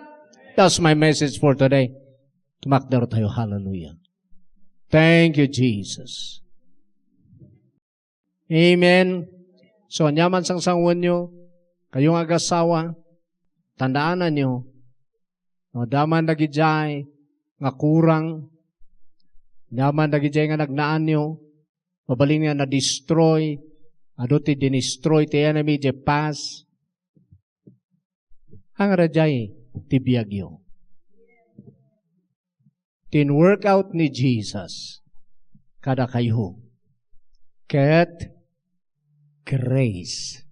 That's my message for today. Tumakder tayo. Hallelujah. Thank you, Jesus. Amen. So, ania man sangsanguenyo, kayo nga agasawa, tandaananyo, no, adda man dagidiay nga kurang, adda man dagidiay nga nagnaanyo, mabalin nga na-destroy, adu ti dinestroy ti enemy, ti past, Haan nga daydiay ti biagyo. Tin-work out ni Jesus kadakayo. Ket grace.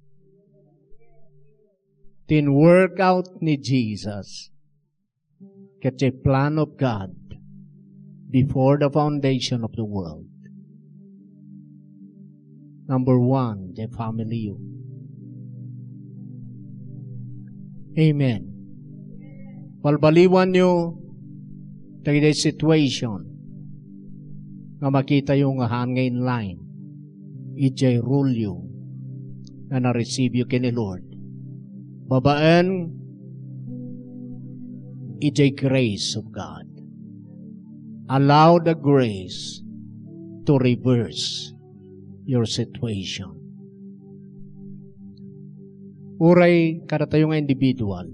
Tin-work out ni Jesus ket the plan of God before the foundation of the world. Number one, the family. Amen. Balbaliwanyo dagiti situation nga makitayo nga haan nga in line idiay rulyo nga na-receive yo ken ni Lord. Babaen idiay grace of God. Allow the grace to reverse your situation. Uray kadatayo nga individual,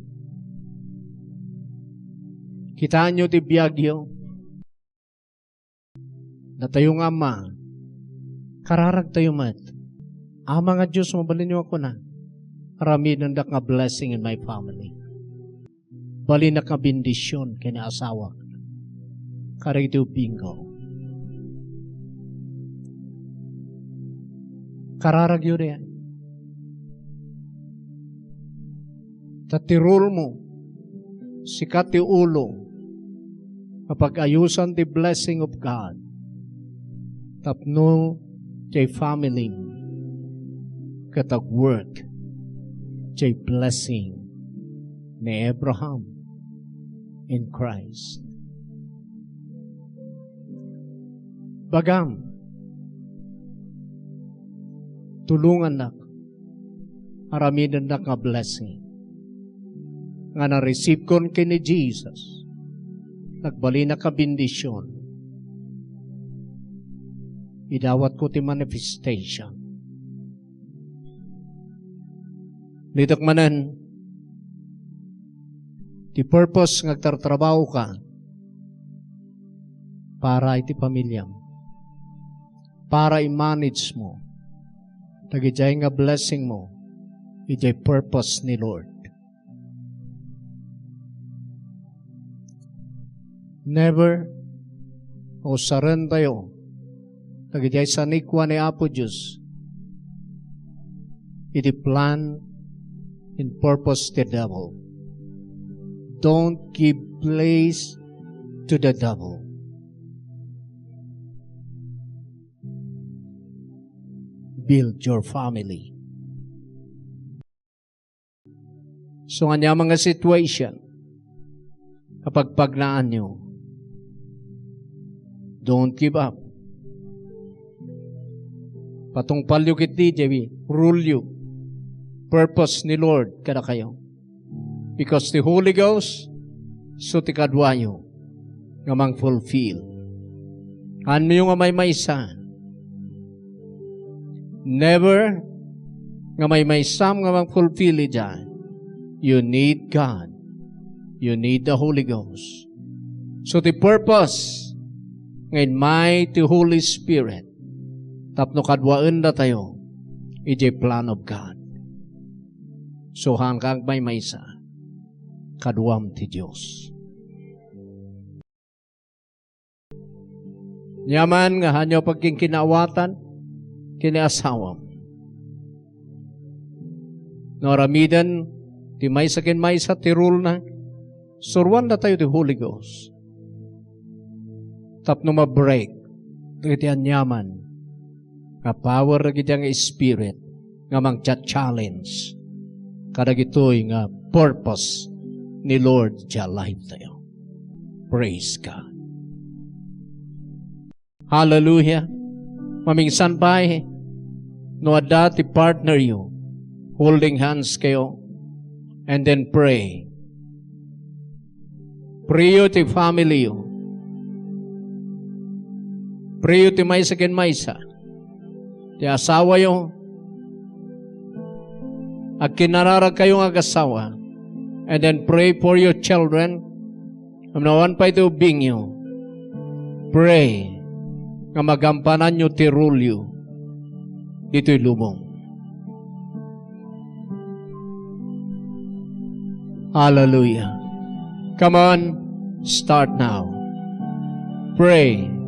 kitaenyo ti biagyo, datayo nga ama, kararagtayo met. Ama nga Dios, mabalinyo a kuna, aramidendak nga blessing in my family. Balinak nga bendision ken ni asawak. Karagtayo bingo. Kararagyo diay. Ta ti rulmo, sika ti ulo, nga pag-ayusan ti blessing of God tapno ti family ket ag-work ti blessing ni Abraham in Christ. Bagam, tulongannak, aramidennak nga blessing. nga na-receive kon ken ni Jesus, nagbalinak a bendision, idawatko ti manifestation. Litek manen, ti purpose nga agtartrabahoka para iti pamiliam, para i-manage mo dagidiay nga blessing mo, idiay purpose ni Lord. Never usaren tayo dagidiay sanikua ni Apo Dios iti plan and purpose ti devil. Don't give place to the devil. Build your family. So, nga ania nga situation, kapagpagnaanyo, don't give up. Patungpalyo ketdi diay ruleo, purpose ni Lord kadakayo. Because the Holy Ghost, isu ti kaduayo nga mangfulfill. Haanmoyo nga maymaysa. Never nga maymaysam nga mangfulfill idiay. You need God. You need the Holy Ghost. So, ti purpose nga immay ti Holy Spirit tapno kaduaendatayo idiay plan of God. So, haanka agmaymaysa, kaduam ti Dios. Ania man nga haanyo pagkinkinaawatan ken ni asawam. No aramiden ti maysa ken maysa ti rulena, suroandatayo ti Holy Ghost tapno ma-break dagiti aniaman nga power dagiti nga spirit nga mangcha-challenge kadagitoy nga purpose ni Lord idiay life tayo. Praise God. Hallelujah. Mamingsan pay, no adda ti partner yo, holding hands kayo, and then pray. Prayo ti family yo. Prayo ti maysa ken maysa. Ti asawayo, agkinararagkayo nga agasawa, and then pray for your children. Amnawan pay ti ubbingyo. Pray nga magampananyo ti ruleo ditoy lubong. Hallelujah. Come on, start now. Pray.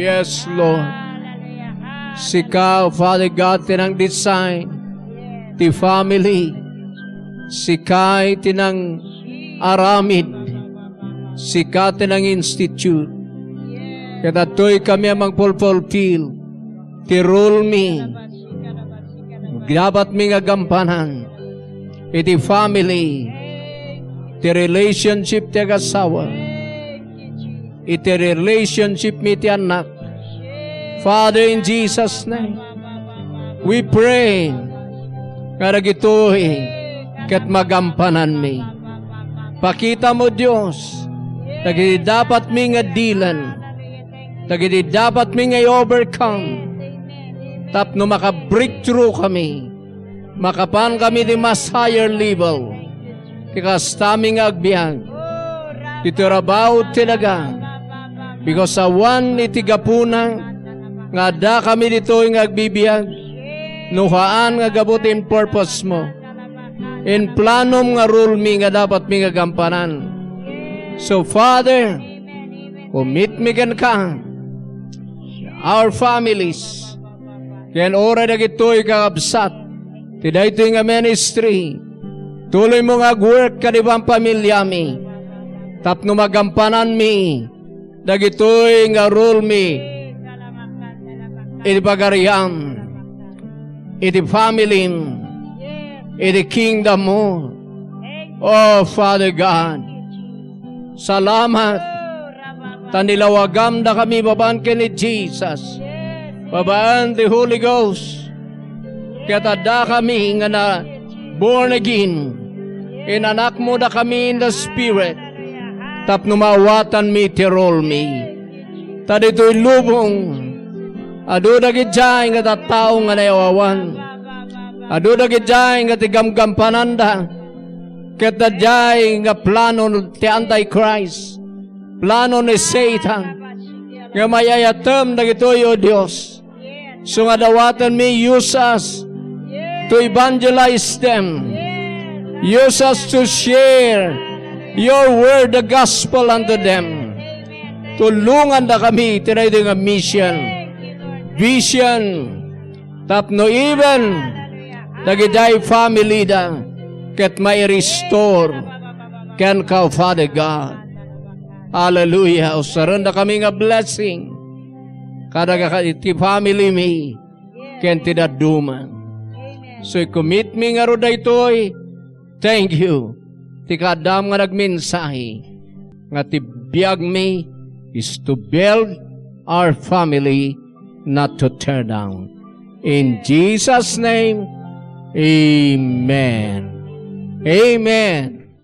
Yes, Lord. Sika, Father God, ti nang-design ti family. Sika ti nang-aramid. Sika ti nang-institute. Kadatoy kami a mangfulfill ti role mi. Dapat mi nga gampanan iti family, ti relationship ti agasawa, iti relationship mi ti anak. Father, in Jesus' name, we pray nga dagitoy ket magampanan mi. Pakita mo, Dios, dagiti dapat mi nga dilen, dagiti dapat mi nga i-overcome, tapno maka-breakthrough kami, makapan kami ti mas higher level. Ti kasta mi nga agbiag, ti trabaho ti daga, because awan iti gapuna nga adda kami ditoy nga agbibiag, no haan nga gapu ti in purpose mo, in planom nga role mi nga dapat mi nga gampanan. So, Father, commit mi kenka, our families, ken uray dagitoy kakabsat ti daytoy nga ministry. Tuloy mo nga agwork kadi pamiliami tapno magampanan mi dagitoy nga role mi iti pagariam, iti family, iti kingdom mo. Oh, Father God, salamat ta nilawagamda kami babaen ken ni Jesus, babaen ti Holy Ghost. Ket adda kami nga na born again. Inanakmo da kami in the Spirit tapno maawatan mi ti role mi. Ta ditoy lubong, adu dagidiay nga tattao nga naayawan. Adu dagidiay nga ti gamgampananda ket daydiay nga plano ti Antichrist, plano ni Satan nga mayayathem dagitoy, O Dios. So nga dawatenmi, use us to evangelize them. Use us to share your word, the gospel, unto them. Tulonganda kami iti daytoy nga mission, vision, tapno even dagidiay family da ket mai-restore kenka, Father God. Hallelujah. Usarenda kami nga blessing kadagiti family mi ken ti dadduma. So, i-commit mi ngarud daytoy. Thank you. Ti kaadam nga nagmensahe nga ti biag mi is to build our family, not to tear down. In Jesus' name, amen. Amen.